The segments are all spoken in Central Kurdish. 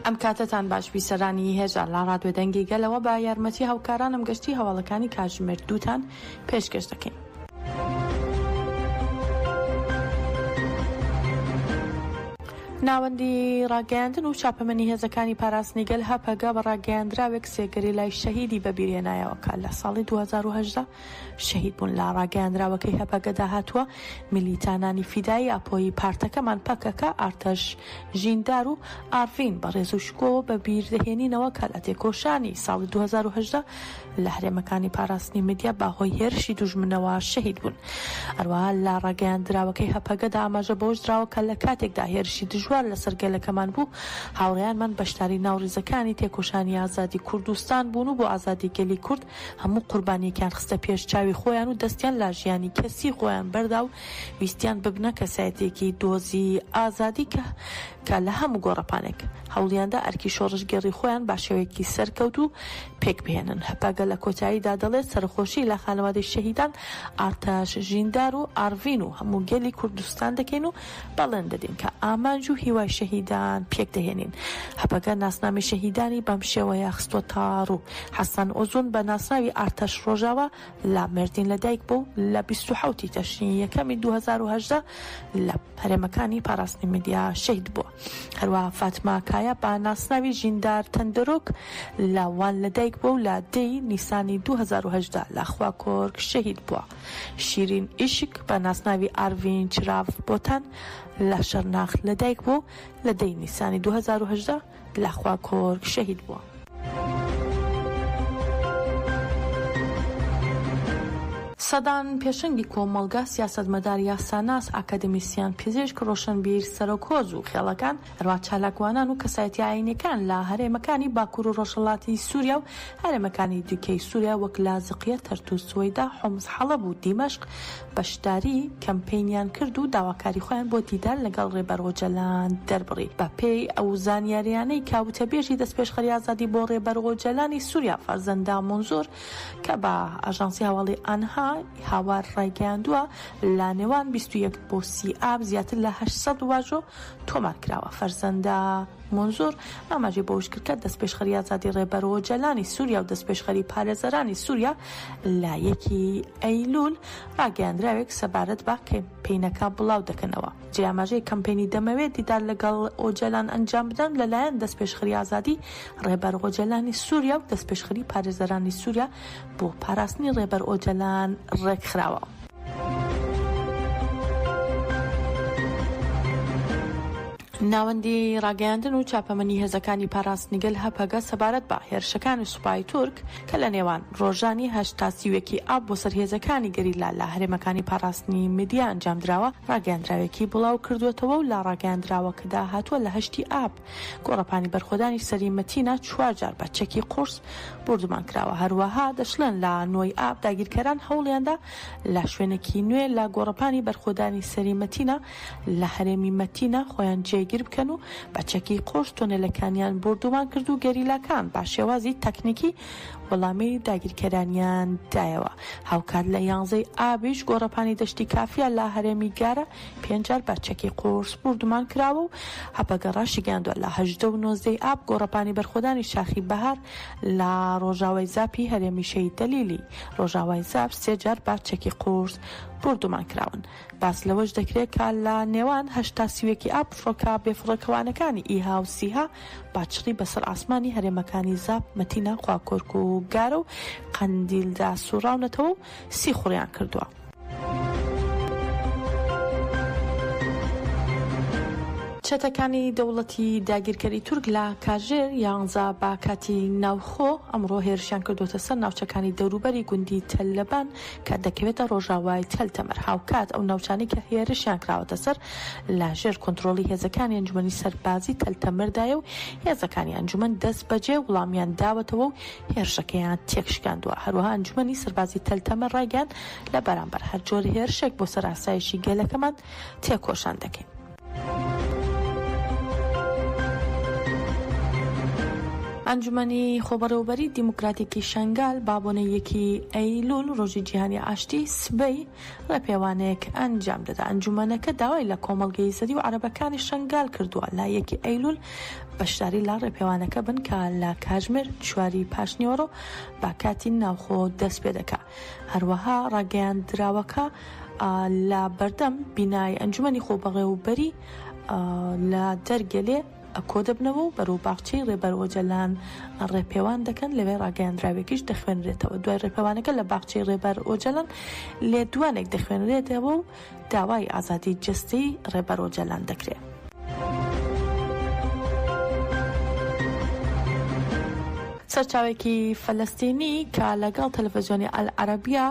ئەم کاتەتان باش بیسەرانی هێژا لە ڕادیۆ دەنگی گەلەوە بە یارمەتی هاوکارانم گەشتی هەواڵەکانی کاتژمێر دووتان پێشکەش دەکەین. ناوەندی ڕاگەیاندن و چاپەمەنی هێزەکانی پاراستنی گەل هەپەگە بە ڕاگەیاندراوێک سێ گەریلای شەهیدی بەبیرهێنایەوە کە لە ساڵی 2018 شەهید بوون. لە ڕاگەیاندراوەکەی هەپەگەدا هاتووە، میلیتانانی فیدایی ئاپۆیی پارتەکەمان پەکەکە، ئارتەش ژیندار و ئارڤین بە ڕێز و شکۆوە بەبیردەهێنینەوە کە لە تێکۆشانی ساڵی 2018 لە هەرێمەکانی پاراستنی میدیا بە هۆی هێرشی دوژمنەوە شەهید بوون. هەروەها لە ڕاگەیاندراوەکەی هەپەگەدا ئاماژە بەوەش دراوە کە لە کاتێکدا هێرشی دژوار لەسەر گەلەکەمان بوو، هاوڕێیانمان بەشداری ناو ڕیزەکانی تێکۆشانی ئازادی کوردستان بوون و بۆ ئازادی گەلی کورد هەموو قوربانییەکیان خستە پێش چاوی خۆیان و دەستیان لە ژیانی کەسی خۆیان بەردا و ویستیان ببنە کەسایەتییەکی دۆزی ئازادی کە کە لە هەموو گۆڕەپانێک هەوڵیاندا ئەرکی شۆڕشگێڕی خۆیان بە شێوەیەکی سەرکەوتوو پێکبهێنن. هەپەگە لە کۆتاییدا دەڵێت، سەرەخۆشی لە خانەوادەی شەهیدان ئارتاش ژیندار و ئارڤین و هەموو گەلی کوردستان دەکەین و بەڵێن دەدەین کە ئامانج و هیوای شەهیدان پێکدەهێنین. هەپەگە ناسنامەی شەهیدانی بەم شێوەیە خستووەتەڕوو، حەسەن ئوزون بە ناسناوی ئارتەش ڕۆژاوا لە مێردین لەدایکبوو و لە 27 ی تەشرینی یەکەمی 2018 لە هەرێمەکانی پاراستنی میدیا شەهید بووە. هەروەها فاتمە کایا بە ناسناوی ژیندار تەندرۆک لە وان لەدایکبووە و لە دە ی نیسانی 2018 لە خواکۆرک شەهید بووە. شیرین ئیشک بە ناسناوی ئارڤین چراڤ بۆتان لە شەرناخ لەدایکبووە و لە دە ی نیسانی 2018 لە خواکۆرک شەهید بووە. سەدان پێشەنگی کۆمەڵگا، سیاسەتمەدار، یاساناس، ئاکادمیسیان، پزیشک، ڕۆشنبیر، سەرۆک هۆز و خێڵەکان، هەروەها چالاکوانان و کەسایەتیە ئایینیەکان لە هەرێمەکانی باکوور و ڕۆژهەڵاتی سووریا و هەرێمەکانی دیکەی سووریا وەک لازقیە، تەرتوس، سوەیدا، حومس، حەڵەب و دیمەشق بەشداری کەمپەینیان کرد و داواکاری خۆیان بۆ دیدار لەگەڵ ڕێبەر ئۆجەلان دەربڕی. بەپێی ئەو زانیاریانەی کە وتەبێژی دەستپێشخەری ئازادی بۆ ڕێبەر ئۆجەلانی سووریا فەرزەندە مونزور کە بە ئاژانسی هەواڵی ئانها هاوار ڕایگەیاندووە، لە نێوان 21 بۆ 30 ئاب زیاتر لە 800 واژۆ تۆمار کراوە. فەرزەندە مونزور ئاماژەی بەوەشکرد کە دەستپێشخەری ئازادی ڕێبەر ئۆجەلانی سووریا و دەستپێشخەری پارێزەرانی سووریا لە یەکی ئەیلوول ڕاگەیاندراوێک سەبارەت بە کەمپەینەکە بڵاو دەکەنەوە. جێی ئاماژەیە کەمپەینی دەمەوێت دیدار لەگەڵ ئۆجەلان ئەنجام بدەم لەلایەن دەستپێشخەری ئازادی ڕێبەر ئۆجەلانی سووریا و دەستپێشخەری پارێزەرانی سووریا بۆ پاراستنی ڕێبەر ئۆجەلان ڕێکخراوە. ناوەندی ڕاگەیاندن و چاپەمەنی هێزەکانی پاراستنی گەل هەپەگە سەبارەت بە هێرشەکانی سوپای تورک کە لە نێوان ڕۆژانی هەشت تا 31 ی ئاب بۆ سەر هێزەکانی گەریلا لە هەرێمەکانی پاراستنی میدیا ئەنجامدراوە ڕاگەیاندراوێکی بڵاوکردووەتەوە و لە ڕاگەیاندراوەکەدا هاتووە لە هەشتی ئاب گۆڕەپانی بەرخۆدانی سەری مەتینا چوار جار بە چەکی قورس بۆردومان کراوە. هەروەها دەشڵێن لە نۆی ئاب داگیرکەران هەوڵیاندا لە شوێنێکی نوێ لە گۆڕەپانی بەرخۆدانی سەری مەتینا لە هەرێمی مەتینا خۆیان جێگیر بکەن و بە چەکی قورس تۆنێلەکانیان بۆردومان کرد و گەریلاکان بە شێوازی تەکنیکی وەڵامی داگیرکەرانیان دایەوە. هاوکات لە یانزەی ئابیش گۆڕەپانی دەشتی کافیا لە هەرێمی گارە پێنج جار بە چەکی قورس بوردومان کراوە و هەپەگە ڕاشیگەیاندوە لە 18 و 19 ی ئاب گۆڕەپانی بەرخۆدانی شاخی بەهار لە ڕۆژاوای زاپی هەرێمی شەهید دەلیلی ڕۆژاوای زاپ سێ جار بە چەکی قورس بوردومان کراون. باس لەوەش دەکرێت کە لە نێوان هەشت تا 31 ی ئاب فڕۆکە بێفڕۆکەوانەکانی ئیها و سیها بە چڕی بەسەر ئاسمانی هەرێمەکانی زاپ، مەتینا، خواکۆرک و گارە و قەندیلدا سوڕاونەتەوە و سیخوڕیان کردووە. چەتەکانی دەوڵەتی داگیرکەری تورک لە کاژێر یانزە بە کاتی ناوخۆ ئەمڕۆ هێرشیان کردووەتە سەر ناوچەکانی دەوروبەری گوندی تەل لەبان کە دەکەوێتە ڕۆژاوای تەل تەمەر، هاوکات ئەو ناوچانەی کە هێرشیان کراوەتە سەر لە ژێر کۆنترۆڵی هێزەکانی ئەنجومەنی سەربازی تەل تەمەردایە و هێزەکانی ئەنجومەن دەستبەجێ وڵامیان داوەتەوە و هێرشەکەیان تێکشکاندووە. هەروەها ئەنجومەنی سەربازی تەل تەمەر ڕایگەیاند، لە بەرامبەر هەر جۆرە هێرشێک بۆ سەر ئاسایشی گەلەکەمان تێکۆشان دەکەین. ئەنجومەنی خۆبەڕێوەبەری دیموکراتیکی شەنگال با بۆنەی یەکی ئەیلول ڕۆژی جیهانی ئاشتی سبەی ڕێپێوانێک ئەنجام دەدا. ئەنجومەنەکە داوای لە کۆمەڵگەی ئێزدی و عەرەبەکانی شەنگال کردووە لە یەکی ئەیلول بەشداری لە ڕێپێوانەکە بن کە لە کاژمێر چواری پاشنیوەڕۆ بە کاتی ناوخۆ دەست پێدەکا. هەروەها ڕاگەیاندراوەکە لە بەردەم بینای ئەنجومەنی خۆبەڕێوەبەری لە دەرگەلێ کۆدەبنەوە و بەرەو باخچەی ڕێبەر ئۆجەلان ڕێپێوان دەکەن، لەوێ ڕاگەیاندراوێکیش دەخوێنرێتەوە. دوای ڕێپێوانەکە لە باخچەی ڕێبەر ئۆجەلان لێدوانێک دەخوێنرێتەوە و داوای ئازادی جەستەیی ڕێبەر ئۆجەلان دەکرێت. سەرچاوەیەکی فەلەستینی کە لەگەڵ تەلەفزیۆنی ئەلعەرەبیە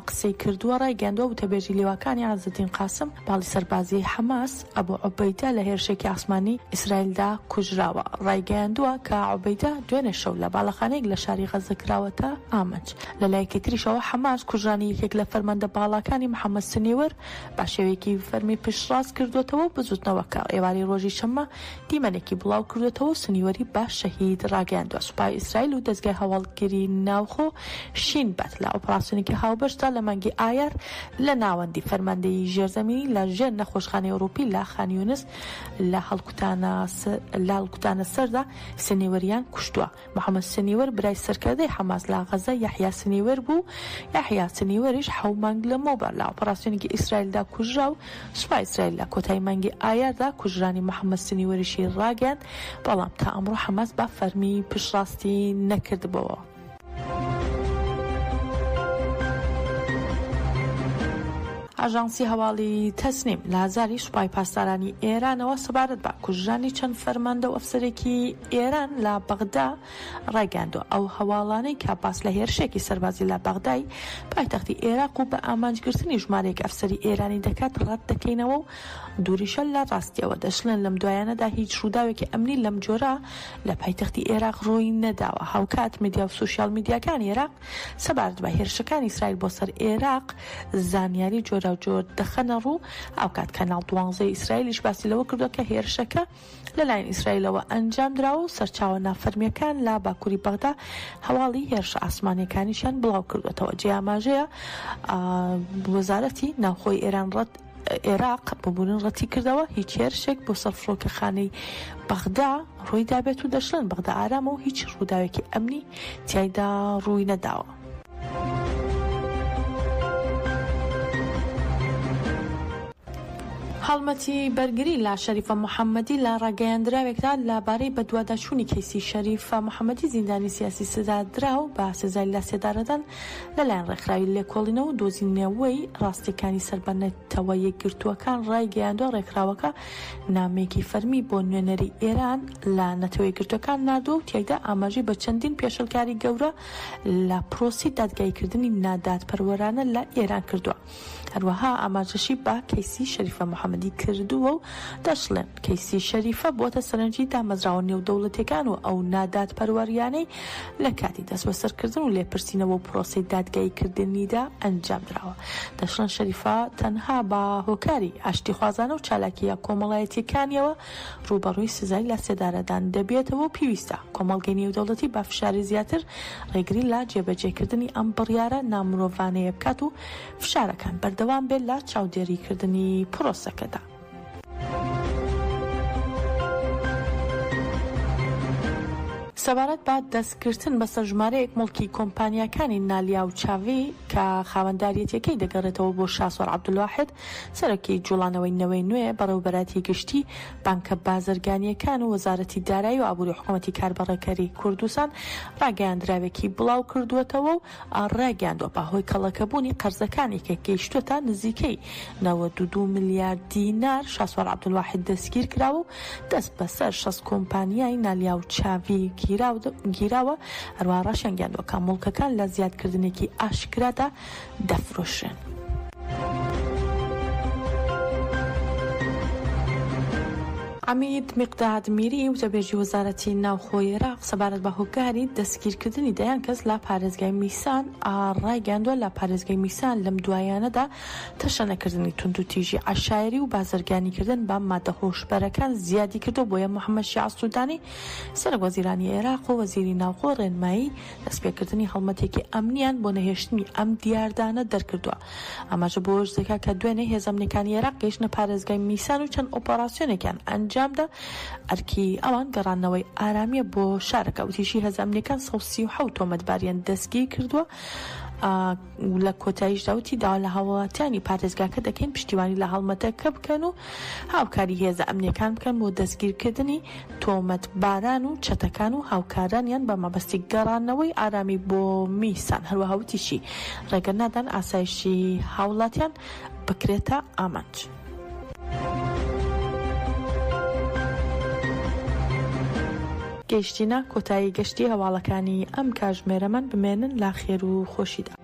قسەی کردووە ڕایگەیاندووە، وتەبێژی لیواکانی عزەدین قاسم باڵی سەربازیی حەماس ئەبو عوبەیدە لە هێرشێکی ئاسمانی ئیسرائیلدا کوژراوە. ڕایگەیاندووە کە عوبەیدە دوێنێ شەو لە باڵەخانەیەک لە شاری غەززە کراوەتە ئامانج. لە لایەکی تریشەوە حەماس کوژرانی یەکێک لە فەرماندە باڵاکانی محەمەد سنیور بە شێوەیەکی فەرمی پشتڕاست کردووەتەوە و بزووتنەوەکە ئێوارەی ڕۆژی شەممە دیمەنێکی بڵاوکردووەتەوە و سنیوەری بە شەهید ڕاگەیاندووە. سوپای ئیسرائیل و دەزگای هەواڵگری ناوخۆ شین بەت لە ئۆپراسیۆنێکی هاوبەشدا لە مانگی ئایار لە ناوەندی فەرماندەیی ژێرزەمینی لە ژێر نەخۆشخانەی ئەوروپی لە خان یونس لە هەڵکوتانە سەردا سنیوەریان کوشتووە. محەمەد سنیوەر برای سەرکردەی حەماس لە غەزە یەحیا سنیوەر بوو، یەحیا سنیوەریش حەو مانگ لەمەوبەر لە ئۆپەراسیۆنێکی ئیسرائیلدا کوژرا و سوپای ئیسرائیل لە کۆتایی مانگی ئایاردا کوژرانی محەمەد سنیوەریشی ڕاگەیاند، بەڵام تا ئەمڕۆ حەماس بە فەرمی پشتڕاستی نەکردبۆوە. ئاژانسی هەواڵی تەسنیم لە زاری سوپای پاسدارانی ئێرانەوە سەبارەت بە کوژرانی چەند فەرماندە و ئەفسەرێکی ئێران لە بەغدا ڕایگەیاندووە، ئەو هەواڵانەی کە باس لە هێرشێکی سەربازی لە بەغدای پایتەختی ئێراق و بە ئامانجگرتنی ژمارەیەک ئەفسەری ئێرانی دەکات ڕەت دەکەینەوە و دووریشە لە ڕاستیەوە. دەشڵێن لەم دوایانەدا هیچ ڕووداوێکی ئەمنی لەم جۆرە لە پایتەختی ئێراق ڕووی نەداوە. هاوکات میدیا و سۆشیال میدیاکانی ئێراق سەبارەت بە هێرشەکانی ئیسرائیل بۆ سەر ئێراق زانیاری جۆراوجۆر دەخەنە ڕوو، هاوکات کەناڵ دوانزەی ئیسرائیلیش باسی لەوە کردووە کە هێرشەکە لەلایەن ئیسرائیلەوە ئەنجامدراوە و سەرچاوە نافەرمییەکان لە باکووری بەغدا هەواڵی هێرشە ئاسمانییەکانیشیان بڵاوکردووەتەوە. جێی ئاماژەیە وەزارەتی ناوخۆی ئێران ڕەت ئێراق ببورن ڕەتیکردەوە هیچ هێرشێک بۆ سەر فڕۆکەخانەی بەغدا ڕوویدابێت و دەشڵێن بەغدا ئارامە و هیچ ڕووداوێکی ئەمنی تیایدا ڕووی نەداوە. هەڵمەتی بەرگری لە شەریفە محەممەدی لە ڕاگەیەندراوێکدا لەبارەی بەدواداچوونی کەیسی شەریفە محەممەدی زیندانی سیاسی سزادراو بە سزای لەسێدارەدان لەلایەن ڕێکخراوی لێکۆڵینەوە و دۆزینەوەی ڕاستییەکانی سەر بە نەتەوە یەکگرتووەکان ڕایگەیاندووە، ڕێکخراوەکە نامەیەکی فەرمی بۆ نوێنەری ئێران لە نەتەوە یەکگرتووەکان ناردووە و تیایدا ئاماژەی بە چەندین پێشێلکاری گەورە لە پرۆسەی دادگاییکردنی نادادپەروەرانە لە ئێران کردووە. هەروەها ئاماژەشی بە کەیسی شەریفە محەمەدی کردووە و دەشڵێن، کەیسی شەریفە بووەتە سەرنجی دامەزراوە نێودەوڵەتییەکان و ئەو نادادپەروەرییانەی لە کاتی دەستبەسەرکردن و لێپرسینەوە و پرۆسەی دادگاییکردنیدا ئەنجامدراوە. دەشڵێن شەریفە تەنها بە هۆکاری ئاشتیخوازانە و چالاکییە کۆمەڵایەتییەکانییەوە ڕووبەڕووی سزای لەسێدارەدان دەبێتەوە و پێویستە کۆمەڵگەی نێودەوڵەتی بە فشاری زیاتر ڕێگری لە جێبەجێکردنی ئەم بڕیارە نامرۆڤانەیە بکات و فشارەکان بەردەوام بێت لە چاودێریکردنی پرۆسەکەدا. سەبارەت بە دەستگرتن بەسەر ژمارەیەک موڵکی کۆمپانیاکانی نالیا و چاڤی کە خاوەنداریەتیەکەی دەگەڕێتەوە بۆ شاسوار عەبدولواحید، سەرۆکی جوڵانەوەی نەوەی نوێ، بەڕێوەبەرایەتی گشتی بانکە بازرگانییەکان و وەزارەتی دارایی و ئابووری حکومەتی کاربەڕێکەری کوردستان ڕاگەیاندراوێکی بڵاوکردووەتەوە و ڕایگەیاندووە، بەهۆی کەڵەکەبوونی قەرزەکانی کە گەیشتووەتە نزیکەی 92 ملیار دینار، شاسوار عەبدولواحید دەستگیرکراوە و دەست بەسەر 60 کۆمپانیای نالیا و چاڤی گیراوە، هەروەها ڕاشیانگەیاندووە کە موڵکەکان لە زیادکردنێکی ئاشکرادا دەفرۆشرێن. عەمید میقداد میری، وتەبێژی وەزارەتی ناوخۆی عێراق سەبارەت بە هۆکاری دەستگیرکردنی دەیان کەس لە پارێزگای میسان ڕایگەیاندووە، لە پارێزگای میسان لەم دواییانەدا تەشەنەکردنی توندوتیژی عەشایەری و بازرگانیکردن بە مادە هۆشبەرەکان زیادیکردووە، بۆیە محەمەد شیاع سودانی سەرۆک وەزیرانی عێراق و وەزیری ناوخۆ ڕێنمایی دەستپێکردنی هەڵمەتێکی ئەمنیان بۆ نەهێشتنی ئەم دیاردانە دەرکردووە. ئاماژە بەوەش دەکات کە دوێنێ هێزە ئەمنیەکانی عێراق گەیشتنە پارێزگای میسان و چەند ئۆپەراسیۆنێکیان ئەنجامدا، ئەرکی ئەوان گەڕاندنەوەی ئارامییە بۆ شارەکە. وتیشی، هێزە ئەمنیەکان 137 تۆمەتباریان دەستگیرکردووە و لە کۆتاییشدا وتی، داوا لە هاوڵاتیانی پارێزگاکە دەکەین پشتیوانی لە هەڵمەتەکە بکەن و هاوکاری هێزە ئەمنیەکان بکەن بۆ دەستگیرکردنی تۆمەتباران و چەتەکان و هاوکارانیان بە مەبەستی گەڕاندنەوەی ئارامی بۆ میسان، هەروەها وتیشی، ڕێگە نادەن ئاسایشی هاوڵاتیان بکرێتە ئامانج. گەیشتینە کۆتایی گەشتی هەواڵەکانی ئەم کاژمێرەمان، بمێنن لە خێر و خۆشیدا.